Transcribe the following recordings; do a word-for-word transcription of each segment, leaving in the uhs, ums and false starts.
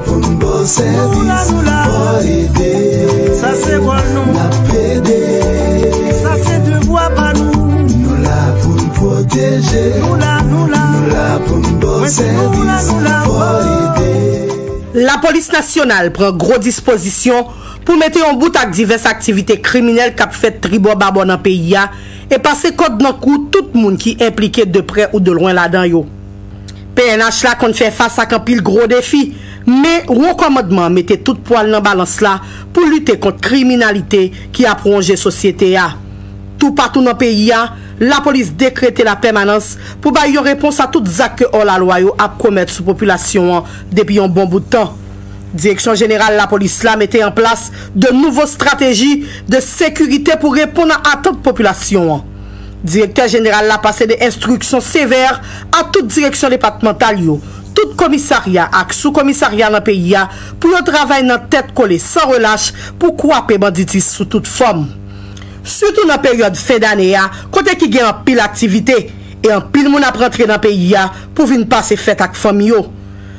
Pou n ba w sèvis, fò ede. Sa se wòl nou. N ap ede. Sa se devwa pa nou. Nou la pou n pwoteje. Nou la, nou la. Nou la pou n ba w sèvis, fò ede. Lapolis nasyonal pran gwo dispozisyon pou mete yon bout ak divès aktivite kriminèl k ap fèt tribò babò nan peyi a e pase kòd nan kou tout moun ki enplike de prè ou de lwen ladan yo. P N H la konn fè fas ak anpil gwo defi, men Wo Kòmandman an mete tout pwa l nan balans la pou lite kont kriminalite ki ap wonje sosyete a. Toupatou nan peyi a, lapolis dekrete lapèmanans pou bay yon repons a tout zak ke òlalwa yo ap komèt sou popilasyon an depi yon bon bout tan. Direksyon Jeneral Lapolis la mete an plas de nouvo estrateji de sekirite pou reponn a atant popilasyon an. Direktè Jeneral la pase de enstriksyon sevè a tout direksyon depatmantal yo, tout komisarya ak soukomisarya nan peyi a pou yo travay nan tèt kole san relach pou kwape banditis sou tout fòm. Sitou nan peryòd fen dane a, kote ki gen anpil aktivite e anpil moun ap rantre nan peyi a pou vin pase fèt ak fanmi yo.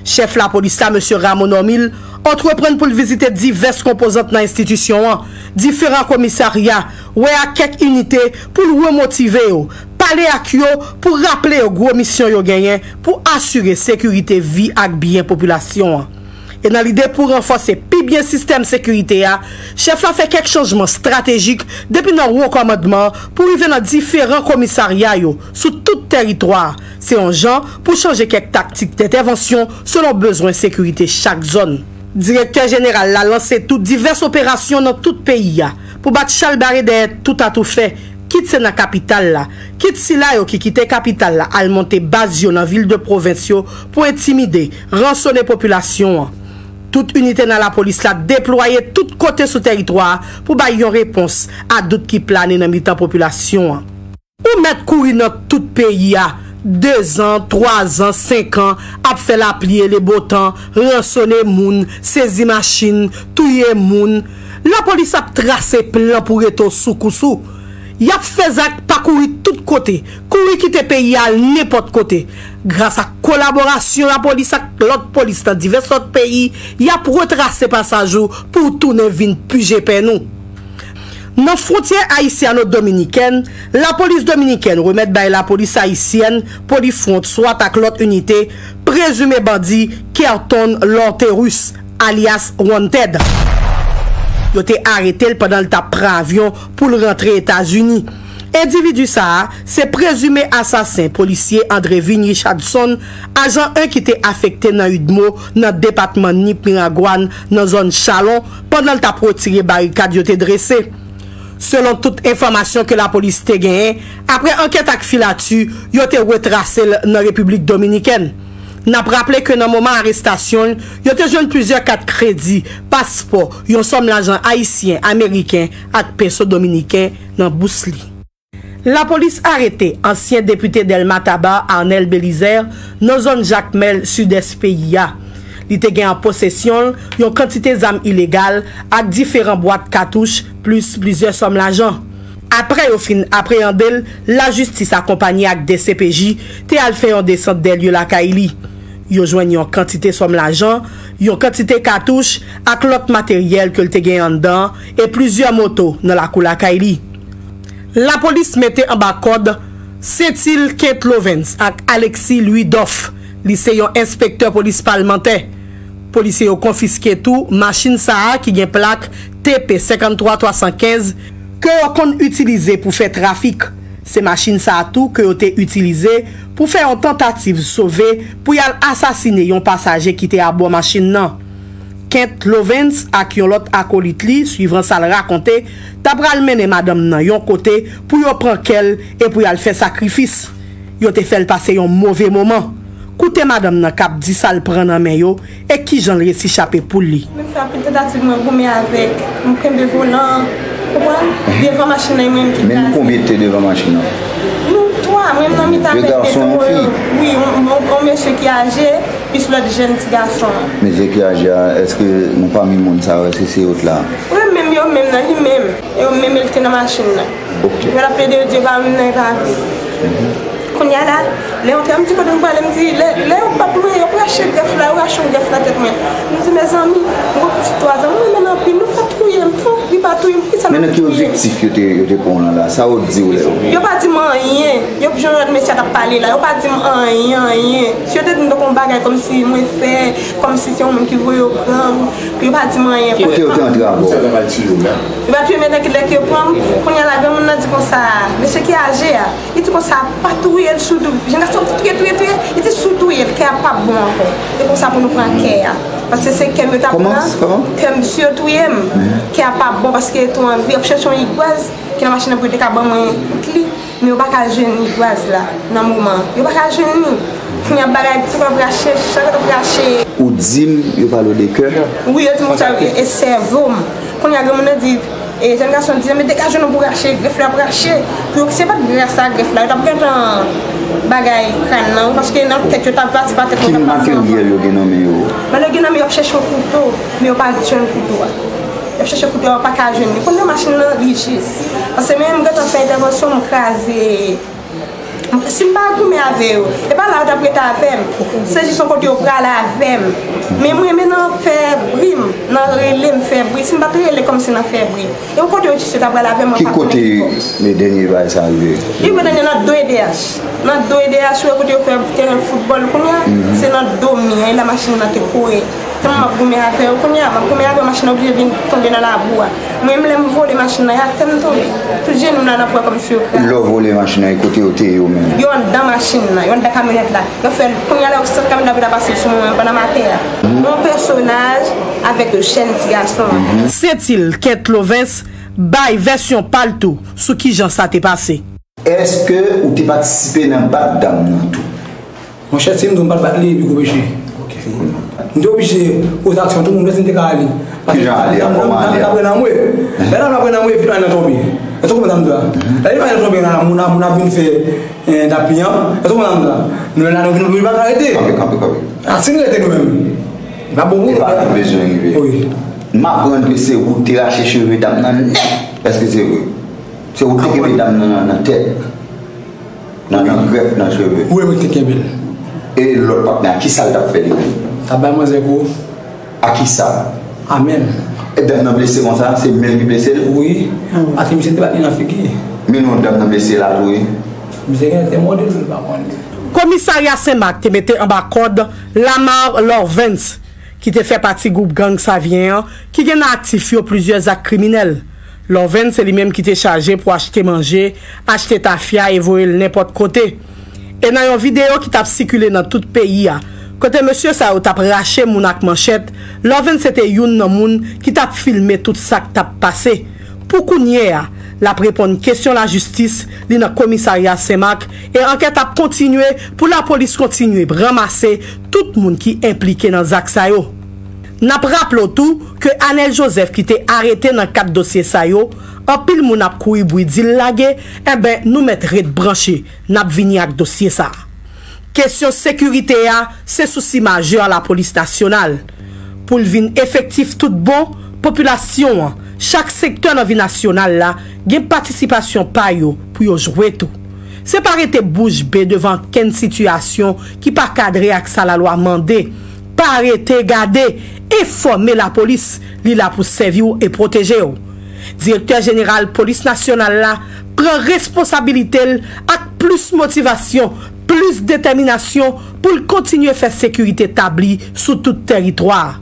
Chèf lapolis la, mesye Ramo Normil, antreprann pou l vizite divès konpozant nan enstitisyon an, diferan komisarya, wè ak kèk inite pou l remotive yo, pale ak yo pou raple yo gwo misyon yo genyen pou asire sekirite vi ak byen popilasyon an. E nan lide pou ranfòse pi byen sistèm sekirite a, chèf la fè kèk chanjman estratejik depi nan Wo Kòmandman an pou rive nan diferan komisarya yo sou tout tèritwa a. Se yon jan pou chanje kèk taktik dentèvansyon selon bezwen sekirite chak zòn. Direktè Jeneral la lanse tou divès operasyon nan tout peyi a pou bat chalbare dèyè tout atoufè, kit se nan kapital la, kit sila yo ki kite kapital la al monte baz yo nan vil de pwovens yo pou entimide, ransone popilasyon an. Tout inite nan lapolis la deplwaye tout kote sou tèritwa a pou bay yon repons a dout ki plane nan mitan popilasyon an. Ou mèt kouri nan tout peyi a, dezan, twazan, senkan, ap fè lapli e lebotan, ransone moun, sezi machin, touye moun. Lapolis ap trase plan pou rete w sou kous ou. Y ap fè zak pa kouri tout kote, kouri kite peyi a al nenpòt kote. Gras ak kolaborasyon lapolis ak lòt polis nan divès lòt peyi, y ap retrase pasaj ou pou w tounen vin pije pèn ou. Nan fwontyè ayisyano-dominikèn, lapolis dominikèn remèt bay lapolis ayisyèn, Polifront, swat ak lòt inite, prezime bandi Kerton Lorterus, alyas Wanted. Yo te arete l pandan l t ap pran avyon pou l rantre Etazini. Endividi sa a, se prezime asasen polisye Andrevin Richardson, ajan en ki te afekte nan UDMO nan depatman Nip Miragwàn nan zòn Chalon, pandan l t ap retire barikad yo te drese. Selon tout enfòmasyon ke lapolis te genyen, apre ankèt ak filati, yo te retrase l nan Repiblik Dominikèn. N ap raple ke nan moman arestasyon l, yo te jwenn plizyè kat kredi, paspò, yon sòm lajan ayisyen, ameriken ak peso dominiken nan bous li. Lapolis arete ansyen depite Dèlma Taba, Arnel Belizaire, nan zòn Jakmèl, sidès peyi a. Li te gen an posesyon l yon kantite zam ilegal ak diferan bwat katouch, plis plizyè sòm lajan. Apre yo fin apreyande l, lajistis akonpanye ak D C P J te al fè yon desant dèlye lakay li. Yo jwenn yon kantite sòm lajan, yon kantite katouch ak lòt materyèl ke l te gen anndan an e plizyè moto nan lakou lakay li. Lapolis mete anba kòd Sentil Kent Lovens ak Alexis Louis Doff. Li se yon enspektè polis palmantè. Polisye yo konfiske tou machin sa a ki gen plak T P senkanntwa twasankenz ke yo konn itilize pou fè trafik. Se machin sa a tou ke yo te itilize pou fè yon tantativ sove pou y al asasine yon pasaje ki te abò machin nan. Kent Lovens ak yon lòt akolit li, swivan sa l rakonte, ta pral mennen madanm nan yon kote pou yo pran kè l e pou y al fè sakrifis. Yo te fè l pase yon move moman. Koute madanm nan k ap di sa l pran nan men yo e kijan l resi chape poul li. Mwen frape tantativ mwen goumen avèk, m kenbe volan, konprann? Devan machin nan, e mwen menm ki kraze. Men nou konbyen ki te devan machin nan? Nou twa, mwen menm nan mitan. De gason, yon fi? Wi, yon, yon, yon mesye ki aje, plis lòt jèn ti gason an. Mesye ki aje a, èske nan pami moun sa yo, èske se yo t la? Wi, menm yo menm nan, li menm. E yo menm, e l te nan machin nan. Ok. Yo t ap plede, yo di yo pa menm nan, e pa vre. Kounye a la, Lè yon tè m di kote m prale, m di, lè, lè yo p ap mwen, yo rache grèf la, yo rache yon grèf nan tèt mwen. M di, mezanmi, m gon pitit twa zan, mwen renmen l anpil, nou pa touye m, tanpri pa touye m, poukisa n ap touye m? Men nan ki objektif yo te, yo te pran w lan la? Sa yo t di w lè yo? Yo pa di m anyen. Yo jan mesye a t ap pale la, yo pa di m anyen, anyen. Si yo te di m tankou yon bagay kòmsi mwen fè, kòmsi se yon moun ki voye yo pran m, yo pa di m anyen. Kote yo te antre avè w? Yo pa touye m, men lè ke yo pran m, kounye a la, granmoun nan di konsa, mesye ki aje a, li di konsa, pa touye l sou tou. Jan gason di touye, touye, touye, li di si w touye l, kè a p ap bon ankò. E konsa pou nou pran kè a. Paske se kè m yo t ap pran, kè m, si yo touye m, kè a p ap bon, paske yo tou anvi, y ap chèche yon igwaz ki nan machin nan pou yo te ka ban mwen kle. Men yo pa ka jwenn igwaz la nan moman an. Yo pa ka jwenn li. Kounye a bagay, tout ap rache, chak lòt ap rache. Ou di m yo pale w de kè? Wi, yo di m sa, e sèvo m. Kounye a granmoun nan di, e jèn gason di, men degaje non pou rache, grèf la ap rache. Pou yo, si se pa t grèf sa, grèf la, yo t ap gentan bagay kràn nan, paske nan tèt yo t ap pati pa tèt mwen. Ki materyèl yo gen nan men yo? Materyèl yo gen nan men yo, ap chèche yon kouto, men yo pa jwenn kouto a. Yo ap chèche kouto a, yo pa ka jwenn li. Kounye a machin nan, li jis. Paske menm m gentan fè entèvansyon, m kraze. Si m pa goumen avè yo, e pa la yo t ap rete avè m. Se jis yon kote yo prale avè m. Men mwen, men nan fè bri m, nan rele m fè bri. Si m pa t rele kòmsi nan fè bri. E yon kote yo jis yo t ap prale avè m, mwen pa konnen ki kote. Men dènye bagay sa rive? Li rive dènye nan do E D H. Nan do E D H, ou wè kote yo fè teren foutbòl kounye a, se nan do mi an, e la machin nan te kore. Tèlman m ap goumen avè yo, kounye a, m ap goumen avè yo, machin nan oblije vin tonbe nan labou a. Mwen menm, lè m vole machin nan, e atè m tonbe. Tout jenou m la nan pwen kòmsi yo kraze. Lè w vole machin nan, e kote yo te ye yo menm? Yo anndan machin nan, yo anndan kamyonèt la. Yo fè l, kounye a la, yo sot kamyonèt la pou ta pase sou mwen pandan m atè a. Yon pèsonaj avèk yon jèn ti gason. Sentil Kent Lovens bay vèsyon pa l tou sou kijan sa te pase. Èske ou te patisipe nan bat dam nan tou? Monchè, si m di w m pa t bat li, epi gwo peche. M te oblije poze aksyon, tout moun wè si m te ka ale. Kijan ale a? Kòman ale a? Dam nan pran nan mwen. Lè dam nan pran nan mwen, epi dam nan tonbe. Èske w konprann sa m di w la? Lè dam nan tonbe la, moun ap, moun ap vin fè, eh, dap li an. Èske w konprann sa m di w la? Nou la, nou vin, nou pa ka rete. Kanpe, kanpe, kanpe. A, si n rete nou menm, n ap bon pou nou. E pa nou bezwen rive. Wi. M aprann ke se ou ki te rache cheve dam nan nèt. Èske se vre? Se ou ki te kenbe dam nan nan, nan tèt. Nan, nan grèf, nan cheve. Wi, mwen te kenbe l. E lòt patnè a, kisa l t ap fè li menm? T ap bay manzè kou. A kisa? A men l. E dam nan blese konsa, se men l ki blese l? Wi. Paske misye te bat li nan figi. Men non, dam nan blese la tou, wi. Misye genlè te mòde l, m pa konn. Komisarya Senmak te mete anba kòd Lamar Lorvens, ki te fè pati gwoup gang Savyen an, ki gen nan aktif yo plizyè zak kriminèl. Lorvens se li menm ki te chaje pou achte manje, achte tafya e voye l nenpòt kote. E nan yon videyo ki t ap sikile nan tout peyi a, kote mesye sa yo t ap rache moun ak manchèt, Lorvens se te youn nan moun ki t ap filme tout sa k t ap pase. Pou kounye a, l ap reponn kesyon lajistis, li nan komisarya Senmak, e ankèt ap kontinye pou lapolis kontinye ranmase tout moun ki enplike nan zak sa yo. N ap raple w tou ke Anel Joseph ki te arete nan kad dosye sa yo, anpil moun ap kouri bri di l lage, enben, nou mèt ret branche, n ap vini ak dosye sa a. Kesyon sekirite a se sousi majè lapolis nasyonal. Pou l vin efektif tout bon, popilasyon an, chak sektè nan vi nasyonal la, gen patisipasyon pa yo pou yo jwe tou. Se pa rete bouch be devan kenn sitiyasyon ki pa kadre ak sa lalwa mande. Pa rete gade, enfòme lapolis, li la pou sèvi w e pwoteje w. Direktè jeneral polis nasyonal la pran responsabilite l ak plis motivasyon, plis detèminasyon pou l kontinye fè sekirite tabli sou tout tèritwa a.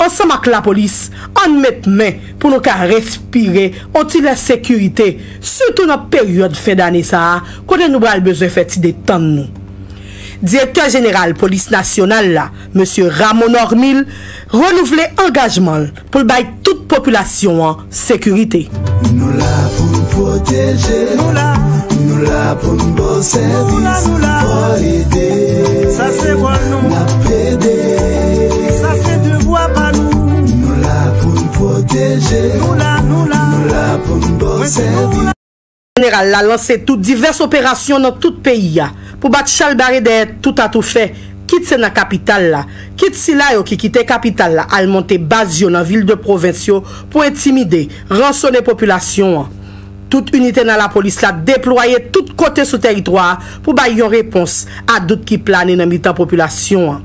Ansanm ak lapolis, ann met men pou nou ka respire on ti lè sekirite, sitou nan peryòd fen dane sa a, kote nou pral bezwen fè ti detann nou. Direktè jeneral polis nasyonal la, mesye Rameau Normil, renouvle angajman l pou l bay tout popilasyon an sekirite. Nou la pou n pwoteje. Nou la. Nou la pou n ba w sèvis. Nou la, nou la. Fò ede. Sa se wòl nou. N ap plede. Sa se devwa pa nou. Nou la pou n pwoteje. Nou la, nou la. Nou la pou n ba w sèvis. Jeneral la lanse tou divès operasyon nan tout peyi a pou bat chalbare dèyè tout atoufè, kit se nan kapital la, kit sila yo ki kite kapital la al monte baz yo nan vil de pwovens yo pou entimide, ransone popilasyon an. Tout inite nan lapolis la deplwaye tout kote sou tèritwa a pou bay yon repons a dout ki plane nan mitan popilasyon an.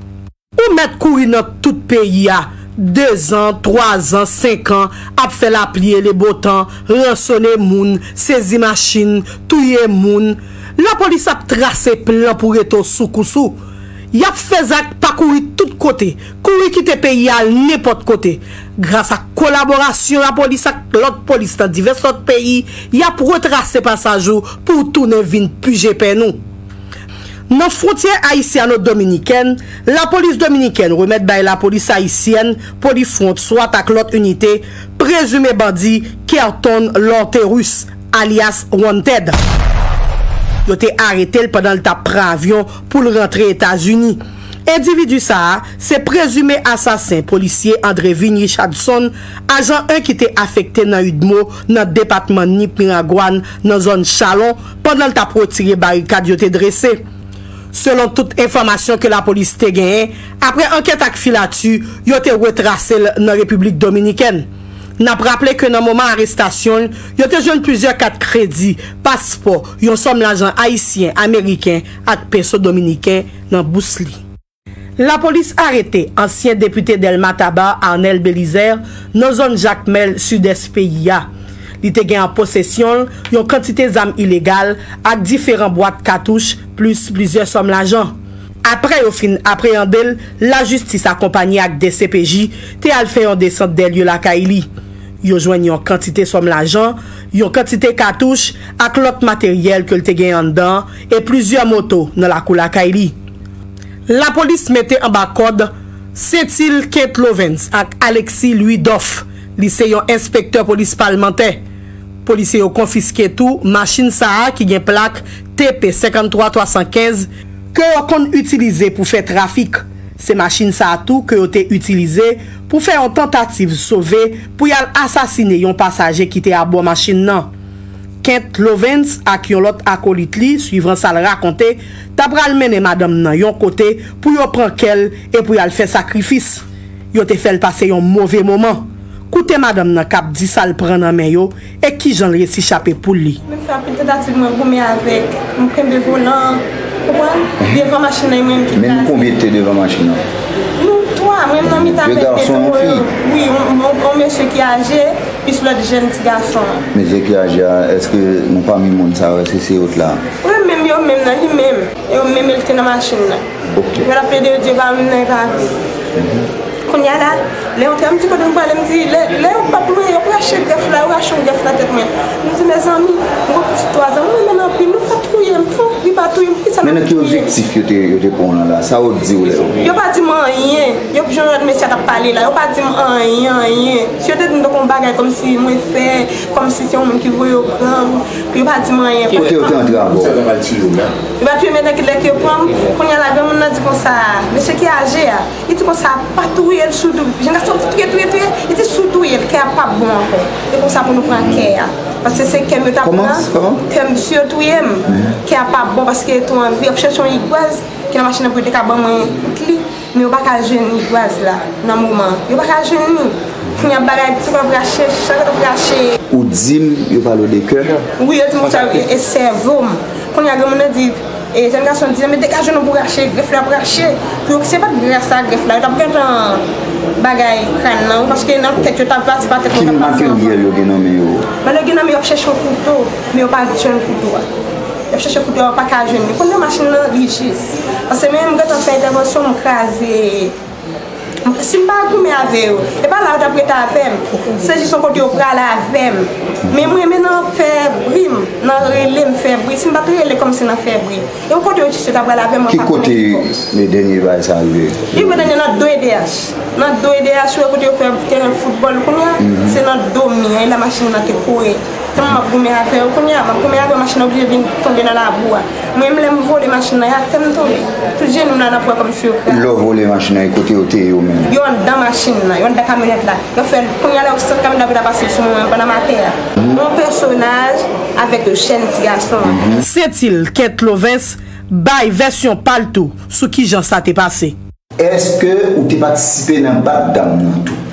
Ou mèt kouri nan tout peyi a, dezan, twazan, senkan, ap fè lapli e lebotan, ransone moun, sezi machin, touye moun. Lapolis ap trase plan pou rete w sou kous ou. Y ap fè zak pa kouri tout kote, kouri kite peyi a al nenpòt kote. Gras ak kolaborasyon lapolis ak lòt polis nan divès lòt peyi, y ap retrase pasaj ou pou w tounen vin pije pèn ou. Nan fwontyè ayisyano-dominikèn, lapolis dominikèn remèt bay lapolis ayisyèn, Polifront, swat ak lòt inite, prezime bandi Kerton Lorterus, alyas Wanted. Yo te arete l pandan l t ap pran avyon pou l rantre Etazini. Endividi sa a se prezime asasen polisye Andrevin Richardson, ajan en ki te afekte nan UDMO nan depatman Nip Miragwàn nan zòn Chalon pandan l t ap retire barikad yo te drese. Selon tout enfòmasyon ke lapolis te genyen, apre ankèt ak filati, yo te retrase l nan Repiblik Dominikèn. N ap raple ke nan moman arestasyon l, yo te jwenn plizyè kat kredi, paspò, yon sòm lajan ayisyen, ameriken ak peso dominiken nan bous li. Lapolis arete ansyen depite Dèlma Taba, Arnel Belizaire, nan zòn Jakmèl, sidès peyi a. Li te gen an posesyon l yon kantite zam ilegal ak diferan bwat katouch, plis plizyè sòm lajan. Apre yo fin apreyande l, lajistis akonpanye ak D C P J te al fè yon desant dèyè lakay li. Yo jwenn yon kantite sòm lajan, yon kantite katouch ak lòt materyèl ke l te gen anndan an e plizyè moto nan lakou lakay li. Lapolis mete anba kòd Sentil Kent Lovens ak Alexis Louis Doff. Li se yon enspektè polis palmantè. Polisye yo konfiske tou machin sa a ki gen plak T P senkanntwa twasankenz ke yo konn itilize pou fè trafik. Se machin sa a tou ke yo te itilize pou fè yon tantativ sove pou y al asasine yon pasaje ki te abò machin nan. Kent Lovens ak yon lòt akolit li, swivan sa l rakonte, ta pral mennen madanm nan yon kote pou yo pran kè l e pou y al fè sakrifis. Yo te fè l pase yon move moman. Koute madanm nan k ap di sa l pran nan men yo e kijan l resi chape poul li. Mwen fè anpil tantativ, mwen goumen avèk, mwen kenbe volan, konprann? Devan machin nan, e mwen menm ki kraze. Men nou konbyen ki te devan machin nan? Nou twa, mwen menm nan mitan avèk Petro. Wi, yon, yon, yon mesye ki aje, plis lòt jèn ti gason an. Mesye ki aje a, èske nan pami moun sa yo, èske se yo t la? Wi, menm yo menm nan li menm. Yo menm li te nan machin nan. Ok. Yo t ap plede, yo di yo pa menm nan, e pa vre. Kounye a la, lè yo te, m di kote m prale, m di, lè, lè yo p ap lwen, yo rache grèf la, yo rache yon grèf nan tèt mwen. M di, mezanmi, m gon pitit twazan, m renmen l anpil, nou pa touye m, fò li pa touye m, poukisa nou touye m? Men nan ki objektif yo te, yo te pran w lan la? Sa yo di w lè yo vini? Yo pa di m anyen. Yo, jan lòt mesye a t ap pale la, yo pa di m anyen, anyen. Si yo te di m tankou yon bagay kòmsi mwen fè, kòmsi se yon moun ki voye yo pran m, yo pa di m anyen. Kote yo te antre avè w? Yo pa touye m, men nan kilè ke yo pran m. Kounye a la, granmoun nan di konsa, mesye ki aje a, li di konsa, pa touye l, sou tou, jèn gason, touye, touye, touye. Li di, si w touye l, kè a p ap bon ankò. E konsa pou nou pran kè a. Paske se kè m yo t ap pran. Kè m, si yo touye m, kè a p ap bon, paske tou anvi, y ap chèche yon igwaz ki nan machin nan pou yo te ka ban mwen kont li. Men yo pa ka jwenn igwaz la nan moman an. Yo pa ka jwenn li. Kounye a bagay, ti kò ap rache, chak ap rache. Ou di m yo pale w de kè? Wi, yo di m sa, e sèvo m. Kounye a granmoun nan di, e jèn gason di, men degaje w non pou rache, grèf la ap rache. Pou yo, se pa t gras a grèf la, yo t ap gentan bagay kràn nan, wi, paske nan tèt yo t ap pati pa tèt mwen t ap pase ankò. Ki materyèl yo gen nan men yo? Nan yo gen nan men yo ap chèche yon kouto, men yo pa jwenn kouto a. Y ap chèche kouto a, yo pa ka jwenn li. Kounye a machin nan, li jis. Paske menm m gentan fè entèvansyon, m kraze. Si m pa goumen avè yo, e pa la yo t ap rete avè m. Se jis yon kote yo prale avè m. Men mwen, men nan fè bri m, nan rele m fè bri. Si m pa t rele kòmsi nan fè bri. E yon kote yo jis yo t ap prale avè m, mwen pa konnen ki kote. Men dènye bagay sa rive? Li rive dènye nan do E D H. Nan do E D H, ou wè kote yo fè teren foutbòl kounye a, se nan do mi an, e la machin nan te kore. Tèlman m ap goumen avè yo kounye a, m ap goumen avè yo, machin nan oblije vin tonbe nan labou a. Mwen menm, lè m vole machin nan, e atè m tonbe. Tout jenou m la nan pwen kòmsi yo kraze. Lè w vole machin nan, e kote yo te ye w menm? Yo anndan machin nan, yo anndan kamyonèt la. Yo fè l, kounye a la, yo santi kamyonèt la pou ta pase sou mwen pandan m atè a. Yon pèsonaj avèk yon jèn ti gason. Sentil Kent Lovens bay vèsyon pa l tou sou kijan sa te pase. Èske ou te patisipe nan bat dam nan tou?